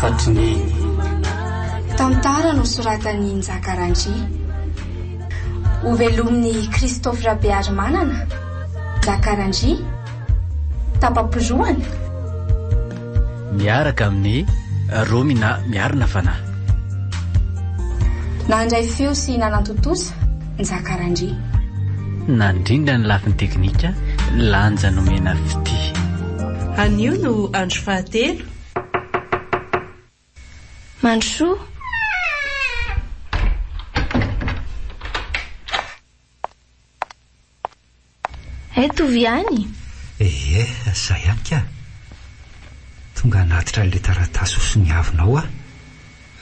Hafatry Neny. Tantara nosoratan'i Njaka Randria. Hovelomin'i Christophe Rabearimanana, Njaka Randria, Tapa-pirohana. Miaraka amin'i Romina Miarina Fanahy. Nandray feo sy nanantontosa, Njaka Randria. Nandrindra ny lafiny teknika, Lanja Nomena Fitia. Anio no andro fahatelo. Mandrosoa. Hay Tovo ihany? Ee, za ihany ka. Tonga hanatitra an'ilay taratasy ho soniavinao aho.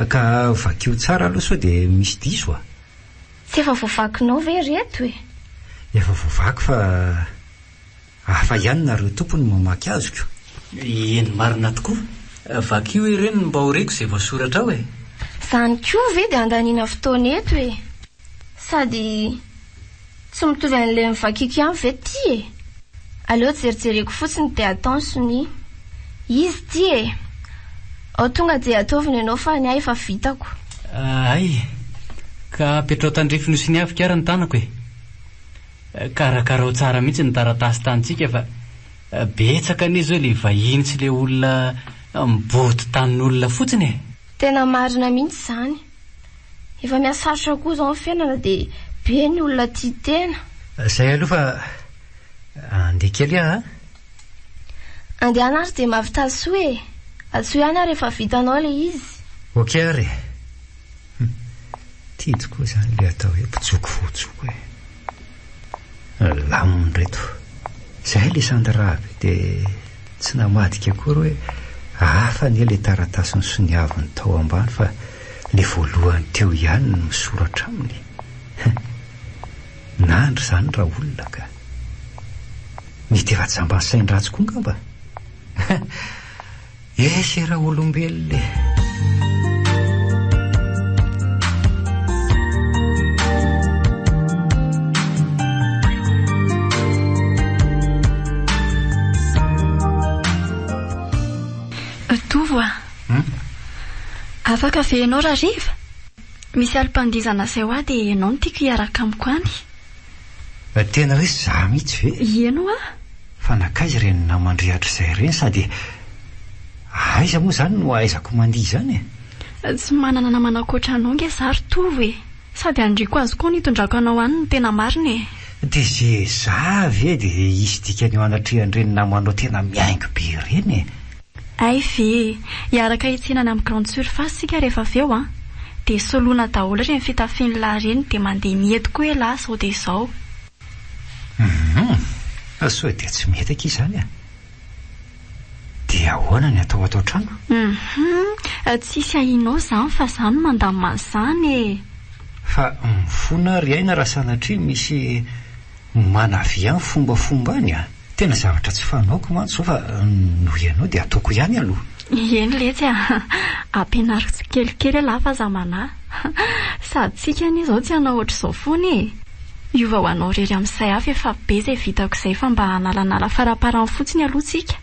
Ka vakio tsara aloha sao dia misy diso a! Tsy efa voavakinao ve ireto e? Efa voavaky fa hafa ihany nareo tompony no mamaky azoko. Eny marina tokoa. Vakio ireny mba ho reko izay voasoratra ao e! Izany koa ve dia andaniana fotoana eto e! Sady tsy mitovy an'ilay novakiako ihany ve ity e? Aleo jerijereko fotsiny dia atao ny sonia. Izy ity e! Ao tonga dia ataovy ny anao fa ny ahy efa vitako. Hay! Ka apetraho tandrify nosoniaviko ary ny tanako e! Karakarao tsara mihitsy ny taratasy tanintsika fa betsaka anie izao ilay vahiny sy ilay olona mibodo tanin'olona fotsiny e! Tena marina mihitsy izany. Efa mihasarotra koa izao ny fiainana dia be ny olona tia tena. Zay aloha fa andeha kely aho a! Andehana ary dia mahavità soa e! Antsoy ihany aho rehefa vitanao ilay izy. Ok ary e! Hum, tia tokoa izany ilay atao hoe mpijoko voajoko e! Lamina ireto. Izay ilay Sandra be dia tsy namadika akory hoe hafa anie ilay taratasy nosoniaviny tao ambany fa ilay voalohany teo ihany no misoratra aminy. Nandry izany raolona ka. Mety efa jamban'ny sain-dratsy koa angamba. Esy raolombelona e! Tovo a! Afaka ve ianao rahariva? Misy alim-pandihizana izay ho ahy dia ianao no tiako hiaraka amiko any. Tena hoe za mihitsy ve? Ieny hoa! Fa nankaiza ireny naman-dry hatrizay ireny sady aiza moa izany no ahaizako mandihy izany e? Tsy manana namana ankoatra anao nge za ry Tovo e! Sady andriako azy koa ny hitondrako anao any ny tena marina e! Dia ze za ve dia hisy dikany eo anatrehan'ireny namanao tena mihaingo be ireny e? Hay ve e! Hiaraka hitsena any amin'ny grande surface isika rehefa avy eo an! Dia soloina daholo ireny fitafian'lah ireny dia mandeha mihety koa elah izao dia izao. Humm! Sao dia tsy mety akia izany e! Dia ahoana ny atao ato an-trano? Humm! Tsisy ahianao izany fa za no mandamina an'izany e! Fa mifona ry aina raha sanatria misy manavia ny fombafomba any a! Tena zavatra tsy fanaoko mantsy izao fa noho ianao dia ataoko ihany aloha. Eny letsy a! Ampianariko tsikelikely ialahy fa aza manahy. Sady tsika anie izao tsy hanao ohatr'izao foana e! Hiova ho anao irery amin'izay aho fa efa be izay vitako izay fa mba hanalanala faraparany fotsiny aloha tsika.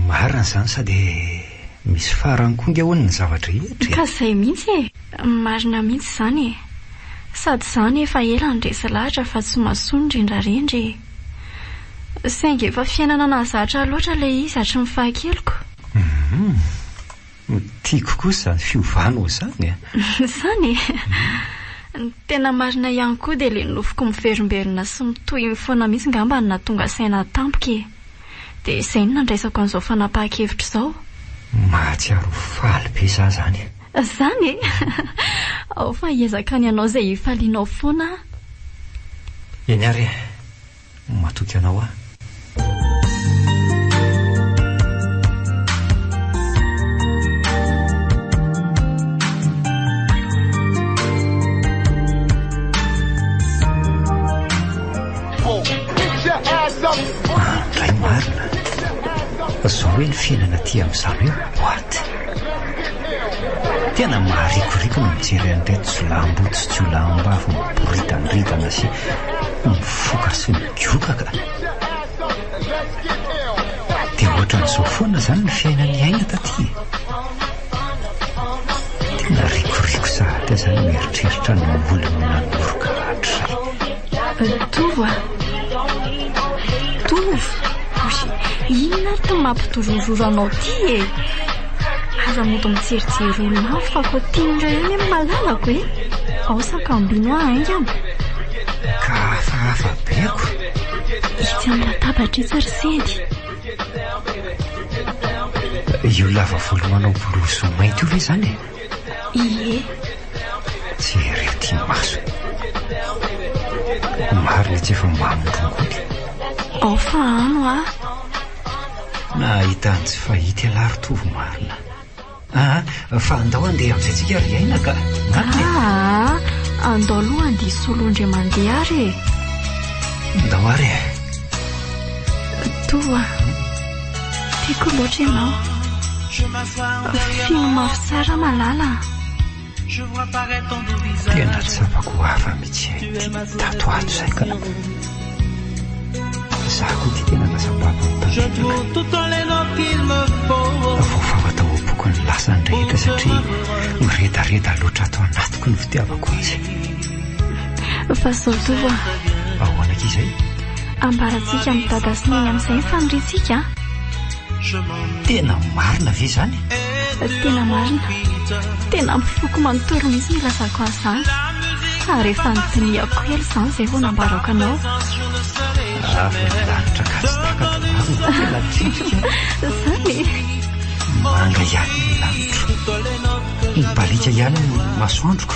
Marina izany sady misy farany koa nge hono ny zava-drehetra e! Ka izay mihitsy e! Marina mihitsy izany e! Sady izany efa ela ny resy lahatra fa tsy mahasoa ny rendrarendra e! Saingy efa fiainana nahazatra ahy loatra ilay izy hatry ny fahakeliko. Humm. Tiako kosa izany fiovanao izany e! Izany e! Ny tena marina ihany koa dia ilay nofiko miverimberina sy mitohy iny foana mihitsy ngamba no nahatonga saina tampoka e! Dia izay no nandraisako an'izao fanapahan-kevitra izao. Mahatsiaro ho faly be za izany. Izany e! Ao fa hiezaka ny hanao izay hifalianao foana aho. Eny ary e! Matoky anao aho. Andray marina. Zao hoe ny fiainana aty amin'izany hoe boite. Tena maharikoriko ny mijery an'ireto jiolahimboto sy jiolahimbavy miboridandridana sy mifoka sy migoka ka. Dia ohatran'izao foana izany ny fiainan'i Aina taty e. Rikoriko sahady aho izany mieritreritra ny olona nanoroka hatrizay. Tovo a! Tovo! Oy, inona ary ty mampidorororo anao ty e? Aza mody mijerijery olona any fa koa tian'ireo eny ny malalako e! Ao sakambino aho haingana. Ka hafahafa be ako. Etsy amin'ny latabatra etsy ry Sedy. Io lava volo manao blouson mainty io ve izany e? Ie. Jereo ty maso. Marina tsy efa mamy rongony. Ao fa ano ah. Nahita ny tsy fahita ialahy ry Tovo marina. Aa, fa andao handeha amin'izay tsika ry Aina ka. Maty e. Aa, andao aloha handeha solo indray mandeha ary e. Andao ary e. Toa, tiako loatra ianao. Fino mafy tsara malala. Tena tsapako ho hafa mihitsy ity tato ato izay ka. Za koa ity tena lasa babo tanteraka. Voafafa tao am-poko ny lasany rehetra satria miredareda loatra ato anatiko ny fitiavako azy. Fa zao tovo a. Ahoana akia izay? Ambarantsika amin'i Dada sy Neny amin'izay ny faniriantsika a. Tena marina ve izany? Tena marina. Tena amin'ny foko manontolo mihitsy no ilazako an'izany. Ary efa nodinihako ela izany izay vao nambarako anao. Avo ny lanitra ka tsy takatro marina. Tena tretrika. Izany e? Manga ihany ny lanitro. Mibaliaka ihany ny masoandroko.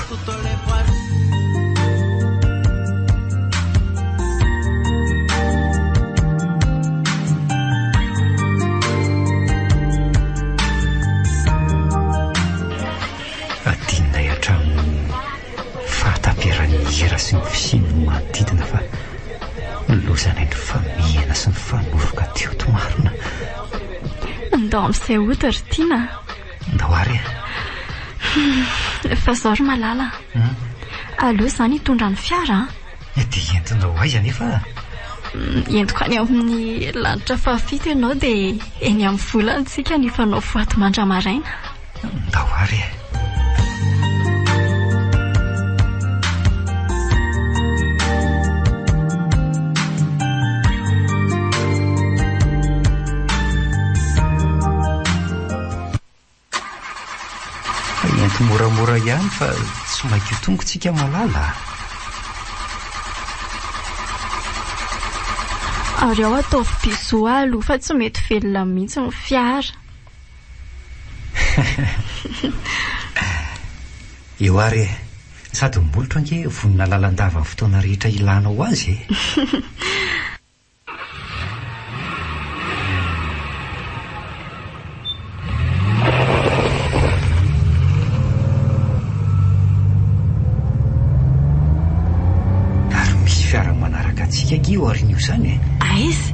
Adinonay hatramin'ny fahataperan'ny hira sy ny fisian'ny manodidina fa lozanay nifamihina sy nifanoroka teo to marina. Ndao amin'izay hody ry Tiana a! Ndao ary e! Fa zao ry Malala a! Aleo izany hitondra ny fiara a! Dia entinao aiza anefa a? Entiko any amin'ny lanitra fahafito ianao dia eny amin'ny volana isika no hifanao voady mandra-maraina. Ndao ary e! Ento moramora ihany fa tsy maika ho tonga tsika malala a! Ary ao ataovy bisous aloha fa tsy mety velona mihitsy ny fiara. Eo ary e! Sady ny molotro ange vonona lalandava amin'ny fotoana rehetra ilanao azy e! Ary misy fiara manaraka antsika ange io aoriana io izany e! Aiza?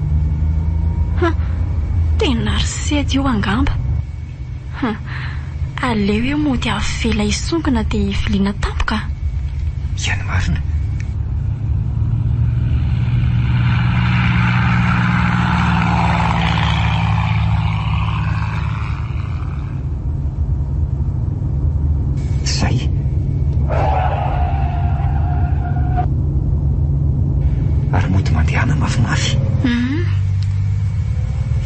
Hum, tena ry sety io angamba. Hum, aleo io mody avela hisongona dia hiviliana tampoka. Ihany marina. Zay. Ary mody mandehana mafimafy. Hum.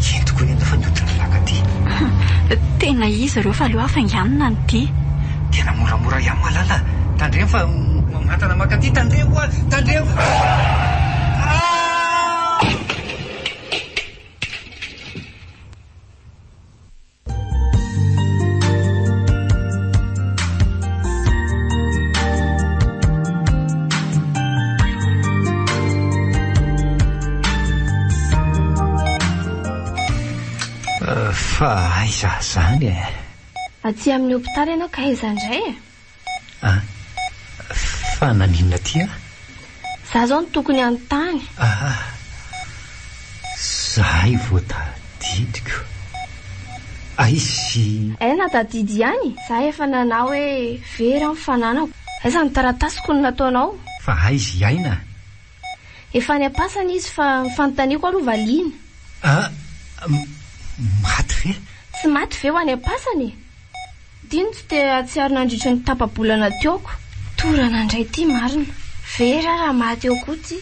Eny tokoa ny fa nihodin'ny laka aty. Tena izy ireo fa aleo hafainganina ny dia. Tena moramora ihany malala. Tandremo fa mamantana makaty. Tandremo hoa! Tandremo! Ah! Fa aiza izany e? Aty amin'ny hopitaly ianao ka aiza indray e? Ah, fa naninona aty aho? Za zao no tokony hanontany. Ah, zahay vao tadidiko. Aiza i. Hay na tadidy ihany, za efa nanao hoe very aho ny fananako. Aiza ny taratasiko no nataonao? Fa aiza i Aina? Efa any am-pasana izy fa ny fanontaniako aloha valiana. Ah, maty ve? Tsy maty ve ho any am-pasana e? ity no tsy te hahatsiaro nandritry ny tapa-bolana teoko. Torana indray ity marina. Very aho raha maty eo koa ity.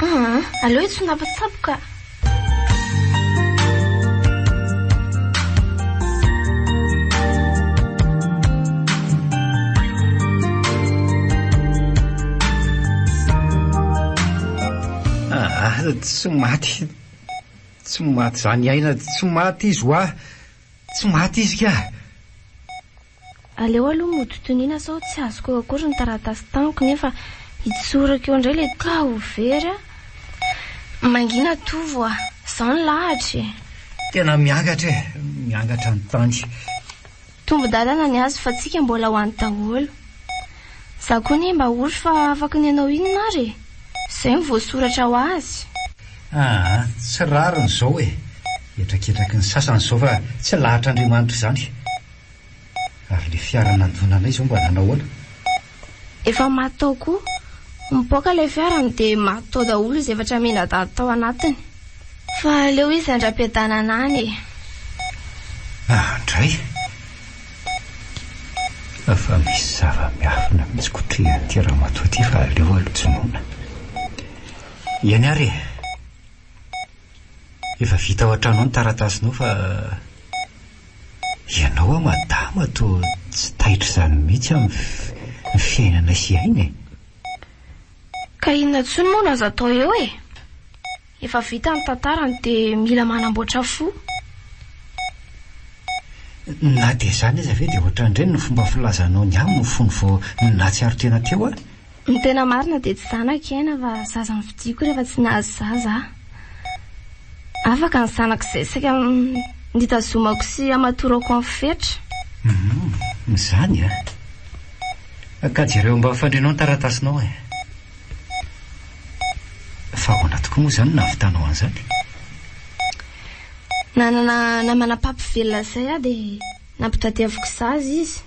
Aa, aleo hitsonapatsapoka. Aa, tsy maty. Tsy maty izany aina, tsy maty izy hoa! Tsy maty izy ka! Aleo aloha mody toniana sao tsy azoko eo akory ny taratasy tamiko nefa hitsoraka eo indray ilay ka ho very a! Mangina Tovo a! Izao ny lahatra e! Tena miangatra e! Miangatra ny tany. Tombon-dalana ny azy fa tsika mbola ho any daholo. Za koa anie mba ory fa afaky ny hanao inona ary e! Zay no voasoratra ho azy. Aa, tsy rariny izao e! Hetraketraky ny sasany izao fa tsy lahatr'Andriamanitra izany. Ary ilay fiara nandona anay izao mba nanao ahoana? Efa maty tao koa. Mipoaka ilay fiarany dia maty tao daholo izy efatra mianadahy tao anatiny. Fa aleo izy handram-piadanana any e. Ah ndray! Fa misy zava-miafina mihitsy kotrehan'ity ramatoa ity fa aleo aloha tsinoana. Eny ary e! Efa vita ao an-trano ao ny taratasinao fa ianao aho madama toa tsy taitra izany mihitsy amin'ny fiainana sy aina e! Ka inona intsony moa no azo atao eo e? Efa vita ny tantarany dia mila manamboatra fo. Na dia izany aza ve dia ohatran'ireny ny fomba filazanao ny aminy fony vao nahatsiaro tena teo aho? Ny tena marina dia tsy zanako i Aina fa zaza nofidiako rehefa tsy nahazo zaza aho. Afaka ny zanako izay saika nitazomako sy hamatorako an'i Fetra. Humm, izany an! Ka jereo mba fandrinao ny taratasinao e! Fa ahoana tokoa moa izany no nahavitanao an'izany? Nanana namana mpampivelona izay aho dia nampitadiaviko zaza izy.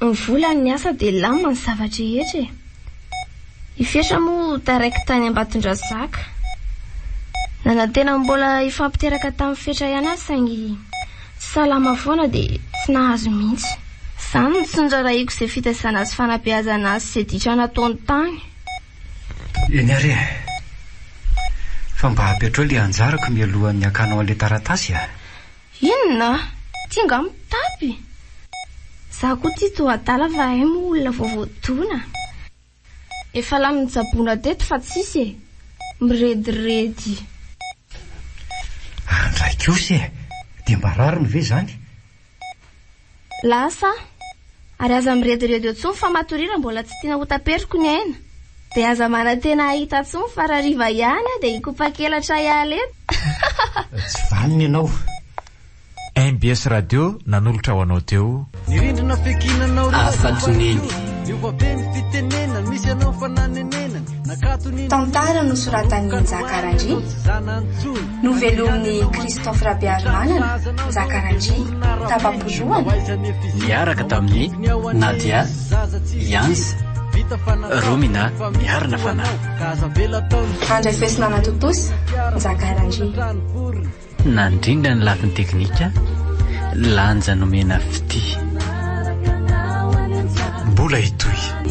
Ny vola ny asa dia lamina ny zava-drehetra e! I Fetra moa taraiky tany Ambatondrazaka. Nanantena mbola hifampiteraka tamin'i Fetra ihany aho saingy tsy salama foana dia tsy nahazo mihitsy. Izany no tsy noraharahiako izay fitaizana sy fanabeazana azy sy izay ditra nataony tany. Eny ary e! Fa mba apetrao ilay anjarako mialohan'ny hakanao an'ilay taratasy a! Inona? Ty nga mitapy? Za koa ty toa adala fa hay moa olona vao voadona. Efa lany nitsaboana teto fa tsisy e! Mirediredy. Andray kosa e! Dia mba rariny ve izany? Lasa aho. Ary aza mirediredy eo intsony fa matoria raha mbola tsy tiana ho taperiko ny aina. Dia aza manantena hahita intsony fa rahariva ihany aho dia hikopakelatra hiala eto. Tsy vanona ianao. Mbs Radio nanolotra ho anao teo. Ny rindrina fiankinanao Hafatry Neny. Niova be ny fitenenany, misy anao fananenenany. Nakatony ny Tantara nosoratan'i Njaka Randria, novelomin'i Christophe Rabearimanana, Njaka Randria, tapa-porohana. Niaraka tamin'i Nadia, Iansa, Romina, Miarina Fanahy. Andrefesina Anatontosa, Njaka Randria. Nandrindra ny lafiny teknika, Lanja nomena fitia. Mbola hitohy.